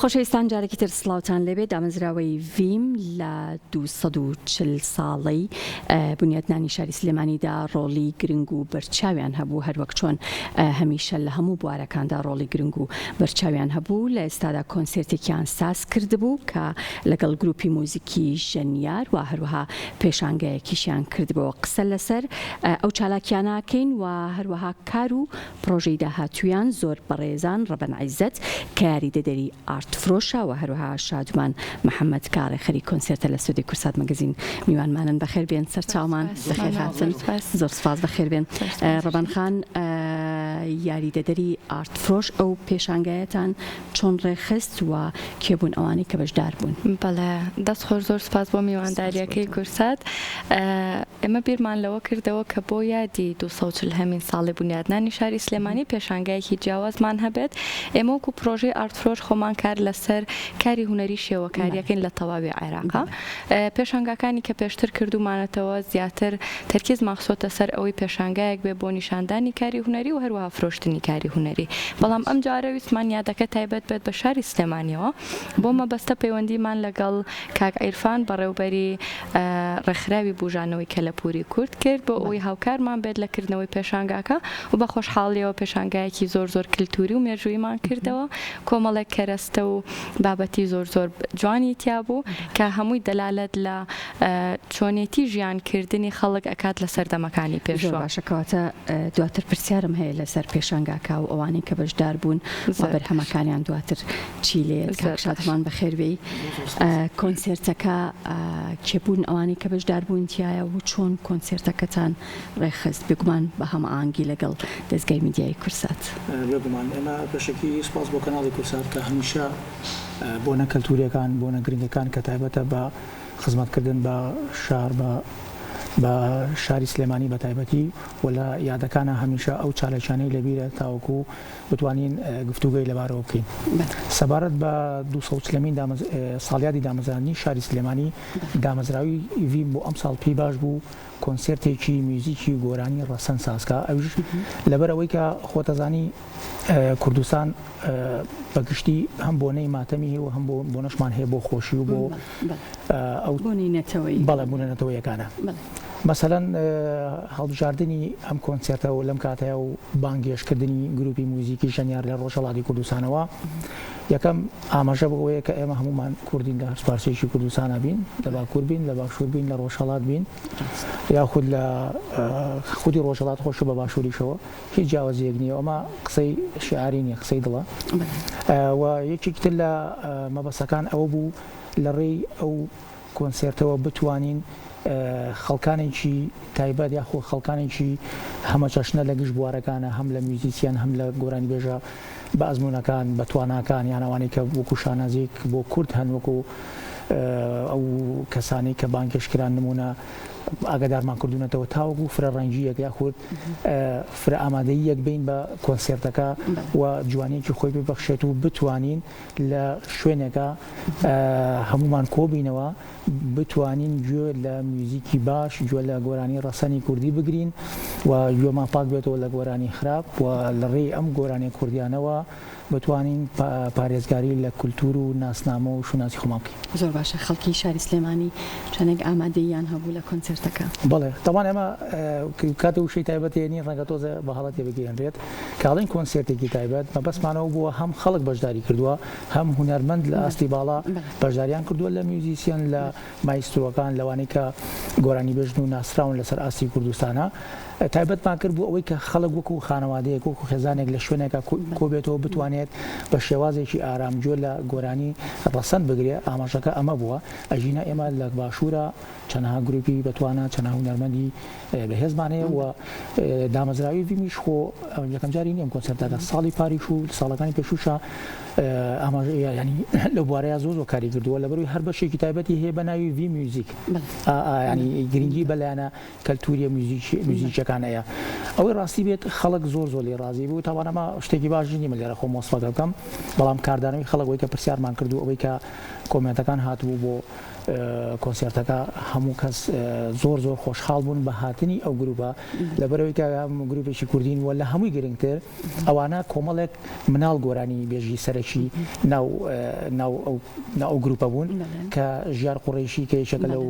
خۆشەویستان جارێکی تر سڵاوتان لێبێ دامەزراوەی ڤیم لە 240 ساڵەی بنیاتنانی شاری سلێمانیدا ڕۆڵی گرنگ و بەرچاویان هەبوو هەروەک چۆن هەمیشە لە هەموو بوارەکاندا ڕۆڵی گرنگ و بەرچاویان هەبوو لە ئێستادا کۆنسێرتێکیان ساز کردبوو کە لەگەڵ گروپی موزیکی ژەنیار و هەروەها پێشانگایەکیشیان کردبەوە قسە لەسەر ئەو چالاکیانە کەین و هەروەها کار و پڕۆژەی داهاتوویان زۆر بەڕێزان ڕەبەن عیزەت کە یاریدەدەری ئارت فرۆشە و هەروەها شادومان محەمەد کە ڕێکخەری کۆنسێرتە لە ستۆدیۆی کوردسات مەگەزین میوانمانن بەخێر بێن سەرچاومان بەخێر هاتن زۆر سپاس بەخێر بێن ڕەبەن خان یاریدەدەری ئارت فرۆش ئەو پێشانگایەتان چۆن ڕێکخست و کێ بوون ئەوانەی کە بەشدار بوون؟ بەڵێ دەست خۆش زۆر سپاس بۆ میوانداریەکەی کوردسات. ئێمە بیرمان لەوە کردەوە کە بۆ یادی 240 هەمین ساڵی بونیادنانی شاری سلێمانی پێشانگایەکی جیاوازمان هەبێت. ئێمە وەکو پرۆژەی ئارتفرۆش خۆمان کار لەسەر کاری هونەری شێوەکاریەکەین لە تەواوی عێراقا. پێشانگاکانی کە پێشتر کردوومانەتەوە زیاتر تەرکیزمان خستۆتە سەر ئەوەی پێشانگایەک بێ بۆ نیشاندانی کاری هونەری و هەروەها فرۆشتنی کاری هونەری. بەڵام ئەمجارە ویستمان یادەکە تایبەت بێت بە شاری سلێمانیەوە. بۆ مەبەستە پەیوەندیمان لەگەڵ کاک عیرفان بەڕێوبەری ڕێکخراوی بوژانەوەی کەلەپوری کورد کرد بۆ ئەوەی هاوکارمان بێت لە کردنەوەی پێشانگاکە و بە خۆشحاڵیەوە پێشانگایەکی زۆر زۆر کلتوری و مێژووییمان کردەوە کۆمەڵێک کەرەستە و بابەتی زۆر زۆر جوانی تیا بوو کە هەمووی دەلالەت لە چۆنێتی ژیان کردنی خەڵک ئەکات لە سەردەمەکانی زۆر پێشوە. باشە کەواتە دواتر پرسیارم هەیە لەسەر پێشانگاکە و ئەوانەی کە بەشدار بوون و زۆر باش. بەرهەمەکانیان دواتر چی لێیەت کاک زۆر باش. شادومان بەخێر بێی کۆنسێرتەکە کێ بوون ئەوانەی کە بەشدار بوون تیایا و چۆن کۆنسێرتەکەتان ڕێکخست بێگومان بە هەمئاهەنگی لەگەڵ دەزگای میدیایی کورسات. بێگومان ئێمە پێشەکی سوپاس بۆ کەناڵی کورسات کە هەمیشە بۆنە کەلتوریەکان بۆنە گرنگەکان کە تایبەتە بە خزمەتکردن بە شار بە بە شاری سلێمانی بە تایبەتی و لە یادەکانە هەمیشە ئەو چالاکیانەی لەبیرە تاوەکو بتوانین گفتوگۆی لەبارەوە بکەین. سەبارەت بە 240مین ساڵیادی دامەزراندنی شاری سلێمانی دامەزراوی ڤیم بۆ ئەمساڵ پێی باش بوو کۆنسێرتێکی میوزیکی گۆرانی ڕەسەن سازکا ئەویش لەبەر ئەوەی کە خۆتەزانی کوردستان بە گشتی هەم بۆنەی ماتەمی هەیە و هەم بۆ بۆنەشمان هەیە بۆ خۆشی و بۆ ئەو بۆنەی نەتەوەیی بەڵێ بۆنە نەتەوەیەکانە مەسەلەن هەڵبژاردنی ئەم کۆنسێرتە و لەم کاتەیا و بانگهێشتکردنی گروپی موزیکی ژەنیار لە ڕۆژهەڵاتی کوردستانەوە یەکەم ئاماژە بۆ ئەوەیە کە ئێمە هەموومان کوردین لە هەر پارچەیەکی کوردستانا بین لە باکوور بین لە باشوور بین لە ڕۆژهەڵات بین یاخود لە خودی ڕۆژهەڵات خۆش بە باشووریشەوە هیچ جیاوازییەک نییە ئەمە قسەی شیعاری نییە قسەی دڵە و یەکێکی تر لە مەبەستەکان ئەوە بوو لە ڕێی ئەو کۆنسێرتەوە بتوانین خەڵکانێکی تایبەت یاخۆ خەڵکانێکی هەمەچەشنە لە گشت بوارەکانە هەم لە میوزیسیەن هەم لە گۆرانیبێژە بە ئەزموونەکان بە تواناکان یان ئەوانەی کە وەکو شانازییەک بۆ کورد هەن وەکو ئەو کەسانەی کە بانگهێشت کران نموونە ئاگادارمان کردوونەتەوە تاوەکو فرە ڕەنگییەک یاخود فرە ئامادەییەک بین بە کۆنسێرتەکە و جوانییەکی خۆی ببەخشێت و بتوانین لە شوێنێکا هەموومان کۆبینەوە بتوانین گوێ لە میوزیکی باش، گوێ لە گۆرانی ڕەسەنی کوردی بگرین و گوێمان پاک بێتەوە لە گۆرانی خراپ و لە ڕێی ئەم گۆرانیە کوردیانەوە بتوانین پارێزگاری لە کولتوور و ناسنامە و شوناسی خۆمان بکەین. زۆر باشە خەڵکی شاری سلێمانی چەندێک ئامادەییان هەبوو لە کۆنسێرتەکە؟ بەڵێ تەبعەن ئێمە کاتێ وشەی تایبەت دێنین ڕەنگە تۆزێ بە هەڵە تێبگەیەنرێت کە ئەڵێین کۆنسێرتێکی تایبەت مەبەستمان ئەوە بووە هەم خەڵک بەشداری کردووە هەم هونەرمەند لە ئاستی باڵا بەشداریان کردووە لە میوزیسیەن لە مایسترۆکان لەوانەی کە گۆرانیبێژن و ناسراون لەسەر ئاستی کوردستانە تایبەتمان کرد بۆ ئەوەی کە خەڵک وەکو خانەوادەیەک وەکو خێزانێک لە شوێنێکا کۆبێتەوە بتوانێت بە شێوازێکی ئارام گوێ لە گۆرانی ڕەسەن بگرێ ئاماژەکە ئەمە بووە ئەگینا ئێمە لە باشوورە چەنەها گروپی بەتوانا چەنەها هونەرمەندی بەهێزمان هەیە و دامەزراوی ڤیمیش خۆ یەکەم جاری نییە ئەم کۆنسێرتەکە ساڵی پاریش و ساڵەکانی پێشووشە ئاماژە ینی لەو بوارەیە زۆر زۆر کاری کردووە لەبەروی هەر بەشێکی تایبەتی هەیە بە ناوی ڤی میوزیک ینی گرنگی بەلایەنە کەلتوریە میوزیکیەکان ئەیە ئەوەی ڕاستی بێت خەڵک زۆر زۆر لێ ڕازی بوو تاوان ئەمە شتێکی باش نییە من لێرە خۆم وەسف. وەسفەکە بکەم، بەڵام کاردانەوەی خەڵک ئەوەی کە پرسیارمان کرد و ئەوەی کە کۆمێنتەکان هاتبوو بۆ کۆنسێرتەکە هەموو کەس زۆر زۆر خۆشحاڵ بوون بە هاتنی ئەو گروپە لەبەرئەوەی کە گروپێکی کوردین و لە هەمووی گرنگتر ئەوانە کۆمەڵێک مناڵ گۆرانی بێژی سەرەکی ناو ناو ئەو ناو ئەو گروپە بوون کە ژیار قوڕەیشی کە یەکێکە لەو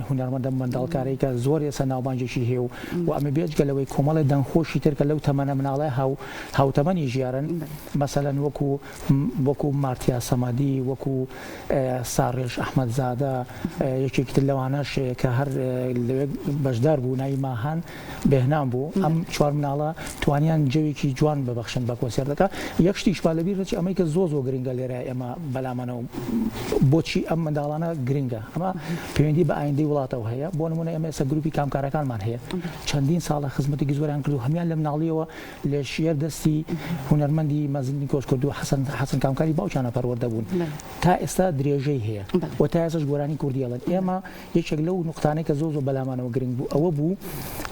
هونەرمەندە منداڵکارەی کە زۆر ئێستا ناوبانگێکی هەیە و و ئەمە بێجگە لەوەی کۆمەڵێ دەنگخۆشی تر کە لەو تەمەنە مناڵە هاو هاوتەمەنی ژیارن مەسەلەن وەکو وەکو مارتیا سەمەدی وەکو ساڕێژ ئەحمەدزادە یەکێکی تر لەوانەش کە هەر لەوێ بەشدار بوو ناوی ماهان بێهنام بوو ئەم چوار مناڵە توانیان جەوێکی جوان ببەخشن بە کۆنسێرتەکە. یەک شتیش با لەبیر نەچێ ئەمەی کە زۆر زۆر گرنگە لێرە ئێمە بەلامانەوە بۆچی ئەم منداڵانە گرنگە ئەمە پەیوەندی بە ئایندەی وڵاتەوە هەیە بۆ نمونە ئێمە ئێستا گروپی کامکارەکانمان هەیە چەندین ساڵە خزمەتێکی زۆریان کردو هەمان لە مناڵیەوە لە ژێر دەستی هونەرمەندی مەزنی کۆچکردوو حەسەن حەسەن کامکاری باوکیانە پەروەردە بوون تا ئێستا درێژەی هەیە و تا ئێستاش گۆرانی کوردی ئەڵێن ئێمە یەکێک لەو نوقتانەی کە زۆر زۆر بەلامانەوە گرنگ بوو ئەوە بوو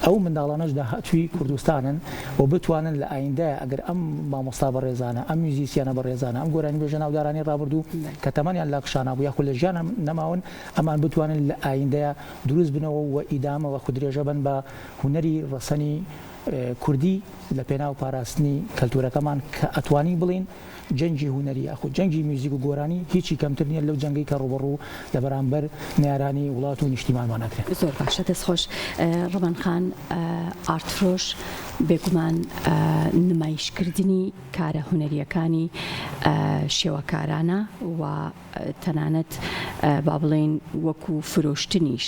ئەو منداڵانەش داهاتووی کوردستانن و بتوانن لە ئایندەیا ئەگەر ئەم مامۆستا بەڕێزانە ئەم میوزیسیانە بەڕێزانە ئەم گۆرانیبێژە ناودارانەی ڕابردوو کە تەمەنیان لاکشانابوو یاخود لە ژیانا نەماون ئەمان بتوانن لە ئایندەیا دروست بنەوە و ئیدامە و خود درێژە بەن بە هونەری ڕەسەنی کوردی لە پێناو پاراستنی کەلتورەکەمان کە ئەتوانین بڵێین جەنگی هونەری یاخود جەنگی میوزیک و گۆرانی هیچی کەمتر نیە لەو جەنگەی کە ڕووبەڕوو لە بەرامبەر نەیارانی وڵات و نیشتیمانمان ئەکرێ. زۆر باشە دەست خۆش ڕەبەن خان ئارت فرۆش بێگومان نمایش کردنی کارە هونەریەکانی شێوەکارانە و تەنانەت با بڵێین وەکو فرۆشتنیش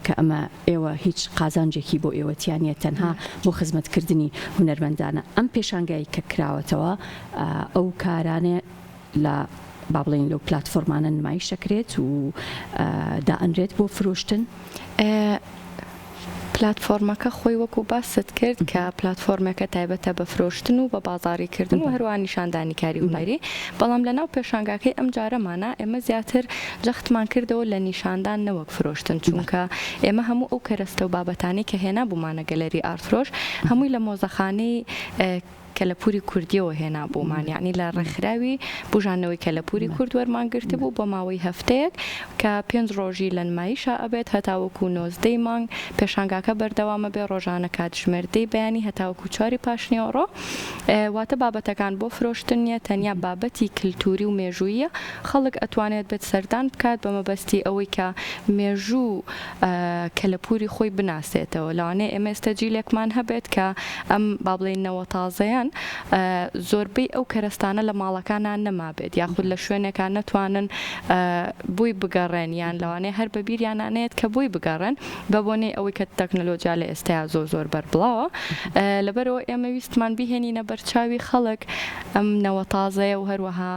کە ئەمە ئێوە هیچ قازانجێکی بۆ ئێوە تیا نیە تەنها بۆ خزمەتکردنی هونەرمەندانە ئەم پێشانگای کە کراوەتەوە ئەو کارانە لە با بڵێین لەو پلاتفۆرمانە نمایش دەکرێت و دائەنرێت بۆ فرۆشتن. پلاتفۆرمەکە خۆی وەکو باست کرد کە پلاتفۆرمێکە تایبەتە بە فرۆشتن و بە بازاڕی کردن و هەروەها نیشاندانی کاری هونەری، بەڵام لەناو پێشانگاکەی ئەمجارەمانا ئێمە زیاتر جەختمان کردەوە لە نیشاندان نەوەک فرۆشتن، چونکە ئێمە هەموو ئەو کەرەستە و بابەتانەی کە هێنابوومانە گەلەری ئارتفرۆش هەمووی لە مۆزەخانەی کەلەپوری کوردیەوە هێنابوومان یەعنی لە ڕێکخراوی بوژانەوەی کەلەپوری کورد وەرمان گرتبوو بۆ ماوەی هەفتەیەک کە پێنج ڕۆژی لە نمایشا ئەبێت هەتاوەکو 19 ی مانگ پێشانگاکە بەردەوام ئەبێ ڕۆژانە کاتژمێر دەی بەیانی هەتاوەکو چواری پاشنیوەڕۆ واتە بابەتەکان بۆ فرۆشتن نیە تەنیا بابەتی کلتوری و مێژووییە خەڵک ئەتوانێت بێت سەردان بکات بە مەبەستی ئەوەی کە مێژوو کەلەپوری خۆی بناسێتەوە لەوانەیە ئێمە ئێستا جیلێکمان هەبێت کە ئەم با بڵێین نەوە تازەیان زۆربەی ئەو کەرەستانە لە ماڵەکانا نەمابێت یاخود لە شوێنێکا نەتوانن بۆی بگەڕێن یان لەوانەیە هەر بە بیریانا نەیەت کە بۆی بگەڕێن بە بۆنەی ئەوەی کە تەکنەلۆجیا لە ئێستایا زۆر زۆر بەربڵاوە لەبەرئەوە ئێمە ویستمان بیهێنینە بەرچاوی خەڵک ئەم نەوە تازەیە و هەروەها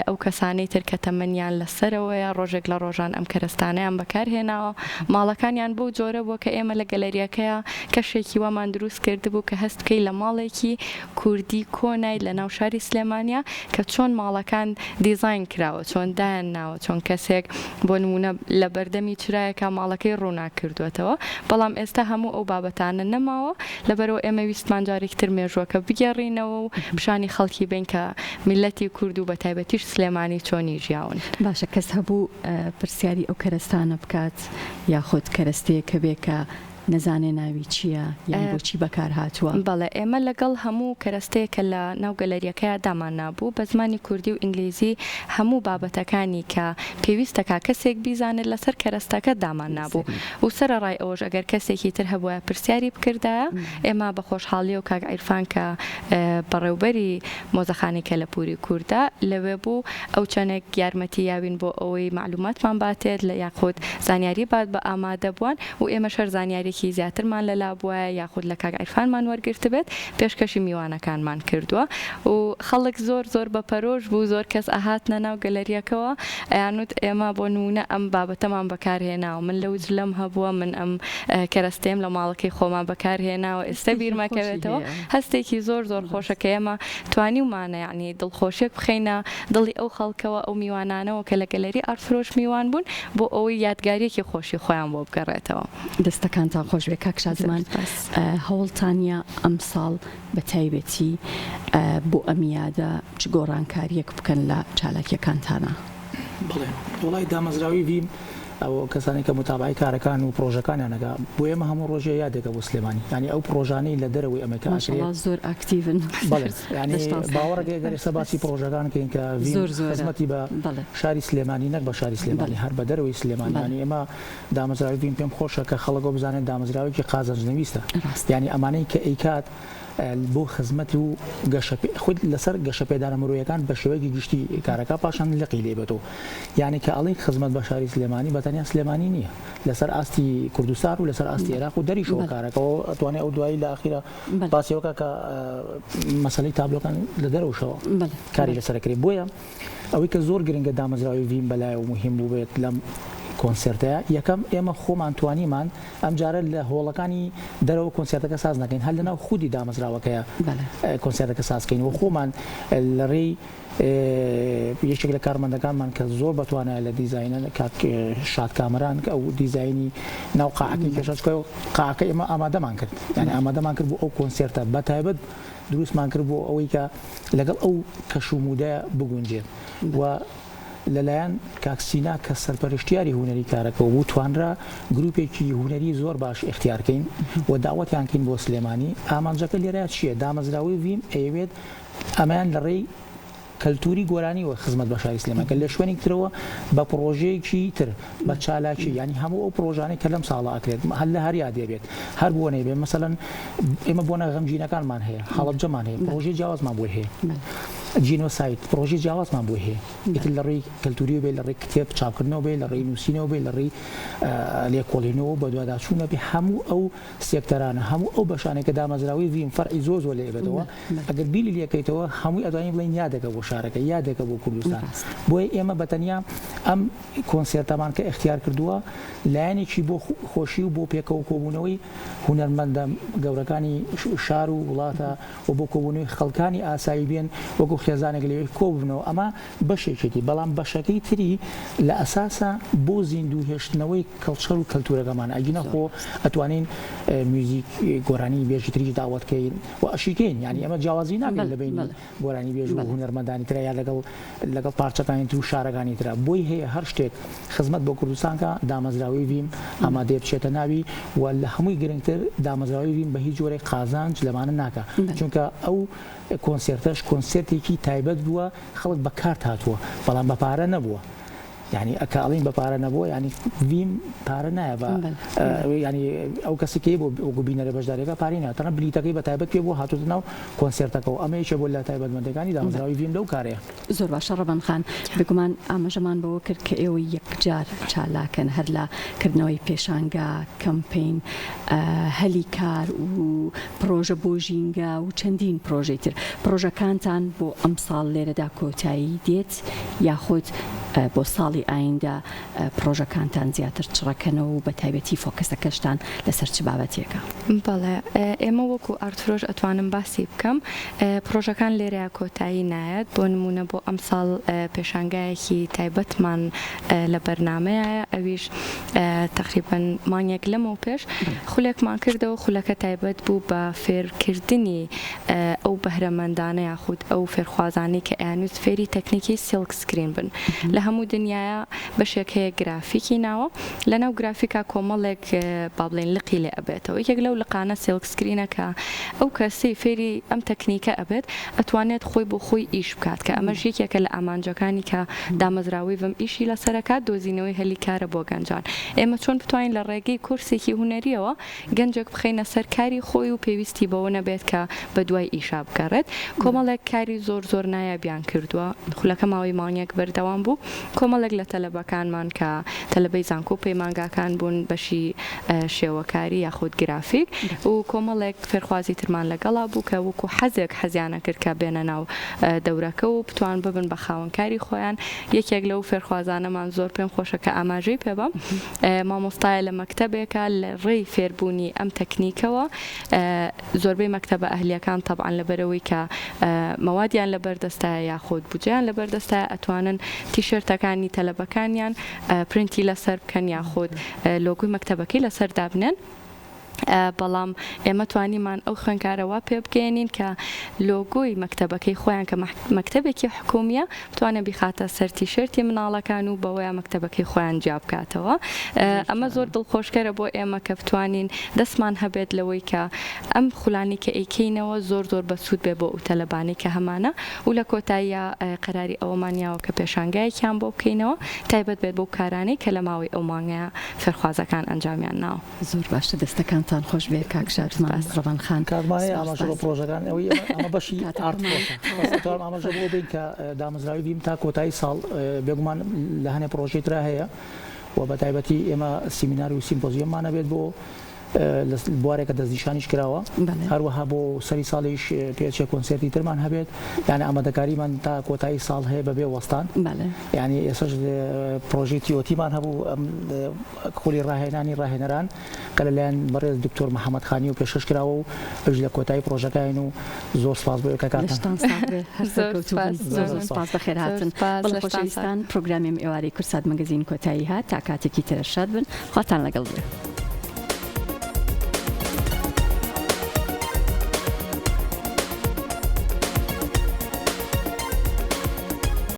ئەو کەسانەی تر کە تەمەنیان لە سەرەوەیە ڕۆژێک لە ڕۆژان ئەم کەرەستانەیان بەکار هێناوە، ماڵەکانیان بەو جۆرە بووە کە ئێمە لە گەلەرییەکەیا کەشێکی وامان دروست کردبوو کە هەست بکەی لە ماڵێکی کوردی کۆنای لە ناو شاری سلێمانیا کە چۆن ماڵەکان دیزاین کراوە چۆن دایان ناوە چۆن کەسێک بۆ نموونە لە بەردەمی چرایەکا ماڵەکەی ڕووناک کردووەتەوە بەڵام ئێستا هەموو ئەو بابەتانە نەماوە لەبەرئەوە ئێمە ویستمان جارێکی تر مێژووەکە بگێڕینەوە و پیشانی خەڵکی بەین کە میللەتی کورد و بەتایبەتیش سلێمانی چۆنی ژیاون. باشە کەس هەبوو پرسیاری ئەو کەرەستانە بکات یاخود کەرەستەیەک هەبێ کە نەزانێ ناوی چییە یان بۆچی بەکار هاتووە؟ بەڵێ ئێمە لەگەڵ هەموو کەرەستەیەک کە لە ناو گەلەرییەکەیا دامان نابوو بە زمانی کوردی و ئینگلیزی هەموو بابەتەکانی کە پێویستەکا کەسێک بیزانێت لەسەر کەرەستەکە دامان نابوو و سەرەڕای ئەوەش ئەگەر کەسێکی تر هەبوایە پرسیاری بکردایە ئێمە بە خۆشحاڵیەوە کاک عیرفان کە بەڕێوبەری مۆزەخانەی کەلەپووری کوردە لەوێ بوو ئەو چەندێک یارمەتی یاوین بۆ ئەوەی مەعلوماتمان باتێت لە یاخود زانیاری بات بە ئامادەبووان و ئێمەش هەر زانیاریەکی زیاترمان لەلا بوایە یاخود لە کاک عیرفانمان وەرگرتبێت پێشکەشی میوانەکانمان کردووە و خەڵک زۆر زۆر بە پەرۆش بوو زۆر کەس ئەهاتنە ناو گەلەریەکەوە ئەیانوت ئێمە بۆ نموونە ئەم بابەتەمان بەکار هێناوە من لەو جلەم هەبووە من ئەم کەرەستەیەم لە ماڵەکەی خۆما بەکار هێناوە ئێستا هەستێکی بیرمە خۆشی کەوێتەوە هەیە. هەستێکی زۆر زۆر خۆشە کە ئێمە توانیومانە یەعنی دڵخۆشیەک بخەینە دڵی ئەو خەڵکەوە ئەو میوانانەوە کە لە گەلەری ئارتفرۆش میوان بوون بۆ ئەوەی یادگاریەکی خۆشی خۆیان بۆ بگەڕێتەوە. دەستەکانتان. خۆش بێ کاک شادومان هەوڵتانە ئەمساڵ بە تایبەتی بۆ ئەم یادە چ گۆڕانکارییەک بکەن لە چالاکییەکانتانا؟ بەڵێ وەڵای دامەزراوەی ڤیم ئەو کەسانەی کە موتابەعەی کارەکان و پڕۆژەکانیان ئەکا بۆ ئێمە هەموو ڕۆژێ یادێکە بۆ سلێمانی یانی ئەو پڕۆژانەی لە دەرەوەی ئەمە کە ئەکرێت ماشەڵا زۆر ئاکتیڤن بەڵێ یانی دەستان ساغ باوەڕەکەی ئەگەر ئێستا باسی پڕۆژەکان کەین کە ڤیم زۆر زۆرە خزمەتی بە بەڵێ شاری سلێمانی نەک بە شاری سلێمانی بەڵێ هەر بە دەرەوەی سلێمانی بەڵێ یانی ئێمە دامەزراوەی ڤیم پێم خۆشە کە خەڵک ئەوە بزانێت دامەزراوەیەکی قازانج نەویستە ڕاستە یانی ئەمانەی کە ئەیکات بۆ خزمەت و گەشە خود لەسەر گەشەپێدانە مرۆیەکان بە شێوەیەکی گشتی کارەکە پاشان لقی لێ بێتەوە یانی کە ئەڵێی خزمەت بە شاری سلێمانی بە تەنیا سلێمانی نییە لەسەر ئاستی کوردستان و لەسەر ئاستی عێراق و دەریشەوە کارەکەەوە ئەتوانێ ئەو دوایی لە ئاخیرە باسیەوەکە کە مەسەلەی تابلۆکان لە دەرەوەشەوە کاری لەسەرکرێ بۆیە ئەوەی کە زۆر گرنگە دامەزراوەی ڤیم بەلایەوە موهیم بووبێت لەم کۆنسێرتەیا، یەکەم ئێمە خۆمان توانیمان ئەمجارە لە هۆڵەکانی دەرەوە کۆنسێرتەکە ساز نەکەین هەر لەناو خودی دامەزراوەکەیا کۆنسێرتەکە ساز کەین و خۆمان لە ڕێی یەکێک لە کارمەندەکانمان کە زۆر بەتوانایە لە دیزاینە کاک شاد کامەران کە ئەو دیزاینی ناو قاعەکەی کێشا چونکە قاعەکە ئێمە ئامادەمان کرد یانی ئامادەمان کرد بۆ ئەو کۆنسێرتە بە تایبەت دروستمان کرد بۆ ئەوەی کە لەگەڵ ئەو کەش و موودە بگونجێت و لەلایەن کاک سینا کە سەرپەرشتیاری هونەری کارەکەوە بوو توانرا گروپێکی هونەری زۆر باش ئیختیار کەین و داوەتیان کەین بۆ سلێمانی ئامانجەکە لێرە چییە دامەزراوەی ڤیم ئەیەوێت ئەمەیان لە ڕێی کەلتوری گۆرانیوە خزمەت بە شاری سلێمانی کە لە شوێنێک ترەوە بە پڕۆژەیەکی تر بە چالاکی یانی هەموو ئەو پڕۆژانەی کە لەم ساڵە ئەکرێت هەر لە هەر یادێ بێت هەر بۆنەی بێ مەسەلەن ئێمە بۆنە غەمگینەکانمان هەیە هەڵەبجەمان هەیە پڕۆژەی جیاوازمان بۆی هەیە جینۆساید پڕۆژەی جیاوازمان بۆی هەیە ئیتر لە ڕێی کەلتوریەوە بێ لە ڕێی کتێب چاپکردنەوە بێ لە ڕێی نووسینەوە بێ لە ڕێی لێکۆڵینەوە بەدواداچوونە بێ هەموو ئەو سێکتەرانە هەموو ئەو بەشانەی کە دامەزراوەی ڤیم فەرعی زۆر زۆر لێ ئەبێتەوە ئەگەر بیری لێکەیتەوە هەمووی ئەتوانین بڵێین یادێکە بۆ شارەکە یادێکە بۆ کوردستان بۆیە ئێمە بە تەنیا ئەم کۆنسێرتەمان کە ئیختیار کردووە لایەنێکی بۆ خۆشی و بۆ پێکەوە کۆبوونەوەی هونەرمەندە گەورەکانی شار و وڵاتە و بۆ کۆبوونەوەی خەڵکانی ئاسایی بێن وەکو خێزانێک لەوێ کۆببنەوە ئەمە بەشێکێتی بەڵام بەشەکەی تری لە ئەساسا بۆ زیندوو هێشتنەوەی کەڵچەر و کەلتورەکەمانە ئەگینا خۆ ئەتوانین میوزیک گۆرانی بێژی تریش داوەت کەین و ئەشیکەین یانی ئەمە جیاوازی ناکەین لە بەینی گۆرانی بێژ و هونەرمەندانی ترا یا لەگەڵ لەگەڵ پارچەکانی تر و شارەکانی ترا بۆی هەیە هەر شتێک خزمەت بۆ کوردستان کا دامەزراوەی ڤیم ئامادەیە بچێتە ناوی و لە هەمووی گرنگتر دامەزراوەی ڤیم بە هیچ جۆرێک قازانج لەمانە ناکا چونکە ئەو کۆنسێرتەش کۆنسێرتێکی تایبەت بووە خەڵک بە کارت هاتووە بەڵام بە پارە نەبووە یانی کە ئەڵین بە پارە نەبووە یانی ڤیم پارە نایە بە یانی ئەو کەسی کەی بۆ وەکو بینەرە بەشداریەکە پارەی نایە تەنها بلیتەکەی بە تایبەت پێ بووە هاتووتە ناو کۆنسێرتەکەوە ئەمە یەکێ بووە لە تایبەتمەندەکانی دامەزراوەی ڤیم لەو کارەیە. زۆر باشە ڕەبەن خان، بێگومان ئاماژەمان بەوە کرد کە ئێوە یەکجار چالاکن هەر لە کردنەوەی پێشانگا، کەمپەین، هەلی کار و پڕۆژە بۆ ژینگە و چەندین پڕۆژەی تر، پڕۆژەکانتان بۆ ئەمساڵ لێرەدا کۆتایی دێت یاخود بۆ ساڵی ئایندە پڕۆژەکانتان زیاتر چڕەکەنەوە و بەتایبەتی فۆکەسەکەشتان لەسەر چ بابەتێکە؟ بەڵێ ئێمە وەکو ئارتفرۆش ئەتوانم باسی بکەم پڕۆژەکان لێرەیا کۆتایی نایەت بۆ نموونە بۆ ئەمساڵ پێشانگایەکی تایبەتمان لە بەرنامەیایە ئەویش تەقریبەن مانگێک لەمەو پێش خولێکمان کردەوە خولەکە تایبەت بوو بە فێرکردنی ئەو بەهرەمەندانە یاخود ئەو فێرخوازانەی کە ئەیانویست فێری تەکنیکی silk screen بن لە هەموو دنیایا بەشێک هەیە گرافیکی ناوە لەناو گرافیکا کۆمەڵێک با بڵێین لقی لێ ئەبێتەوە یەکێک لەو لقانە silk screen ە کە ئەو کەسەی فێری ئەم تەکنیکە ئەبێت ئەتوانێت خۆی بۆ خۆی ئیش بکات کە ئەمەش یەکێکە لە ئامانجەکانی کە دامەزراوەی ڤم ئیشی لەسەر ئەکات دۆزینەوەی هەلی کارە بۆ گەنجان ئێمە چۆن بتوانین لە ڕێگەی کۆرسێکی هونەریەوە گەنجێک بخەینە سەر کاری خۆی و پێویستی بەوە نەبێت کە بەدوای ئیشا بگەڕێت کۆمەڵێک کاری زۆر زۆر نایابیان کردووە خولەکە ماوەی مانگێک بەردەوام بوو کۆمەڵێک لە تەلەبەکانمان کە تەلەبەی زانکۆ و پەیمانگاکان بوون بەشی شێوەکاری یاخود گرافیک و کۆمەڵێک فێرخوازی ترمان لەگەڵا بوو کە وەکو حەزێک حەزیانە کرد کە بێنە ناو دەورەکە و بتوان ببن بە خاوەنکاری خۆیان یەکێک لەو فێرخوازانەمان زۆر پێم خۆشە کە ئاماژەی پێ بەم مامۆستایە لە مەکتەبێکە لە ڕێی فێربوونی ئەم تەکنیکەوە زۆربەی مەکتەبە ئەهلیەکان تەبعەن لەبەرئەوەی کە مەوادیان لەبەردەستایە یاخود بودجەیان لەبەردەستایە ئەتوانن تیشێرتەکانی تەلەبەکانیان پرینتی لەسەر بکەن یاخود لۆگۆی مەکتەبەکەی لەسەر دابنێن. بەڵام ئێمە توانیمان ئەو خوێندکارە وا پێبگەیەنین کە لۆگۆی مەکتەبەکەی خۆیان کە مەکتەبێکی حکومییە بتوانێت بیخاتە سەر تیشێرتی مناڵەکان و بەوەیا مەکتەبەکەی خۆیان جیا بکاتەوە. ئەمە زۆر دڵخۆشکەرە بۆ ئێمە کە بتوانین دەستمان هەبێت لەوەی کە ئەم خولانەی کە ئەیکەینەوە زۆر زۆر بەسوود بێ بۆ ئەو تەلەبانەی کە هەمانە و لە کۆتاییا قەراری ئەوەمان یاوە کە پێشانگایەکیان بۆ بکەینەوە تایبەت بێت بەو کارانەی کە لە ماوەی ئەو مانگەیا فێرخوازەکان ئەنجامیان ناوە. زۆر باشە دەستەکانتان خۆش بێ کاک شادمان ڕەوان خان. کاک ماهێ ئاماژە بە پڕۆژەکان ئەوەی ئەمە بەشی ئارت پرۆسە بەس ئەتوانم ئاماژە بۆ بەین کە دامەزراوی بیم تا کۆتایی ساڵ بێگومان لە هەنێ پڕۆژەی ترا هەیە و بە تایبەتی ئێمە سیمینار و سیمپۆزیۆممان هەبێت بۆ لە بوارێکە دەستنیشانیش کراوە هەروەها بۆ سەری ساڵیش پێچێ کۆنسێرتی ترمان هەبێت یعنی ئامادەکاریمان تا کۆتایی ساڵ هەیە بەبێ وەستان یعنی ئێسش پرۆژەی تیۆتیمان هەبوو خولی ڕاهێنانی ڕاهێنەران کە لەلایەن بەڕێز دکتۆر محەمەد خانیەوە پێشکەش کراوە و ئەویش لە کۆتایی پڕۆژەکەین و زۆر سپاس بۆ ئێوە کە کاتتان. لەشتان ساغ بێ هەر سەرکەوتوو بن. زۆر زۆر سپاس بەخێرهاتن. بەڵێ خۆشەویستان پرۆگرامی ئەم ئێوارەی کوردسات مەگەزین کۆتایی هات تا کاتێکی تر شاد بن خواتان لەگەڵ بێ.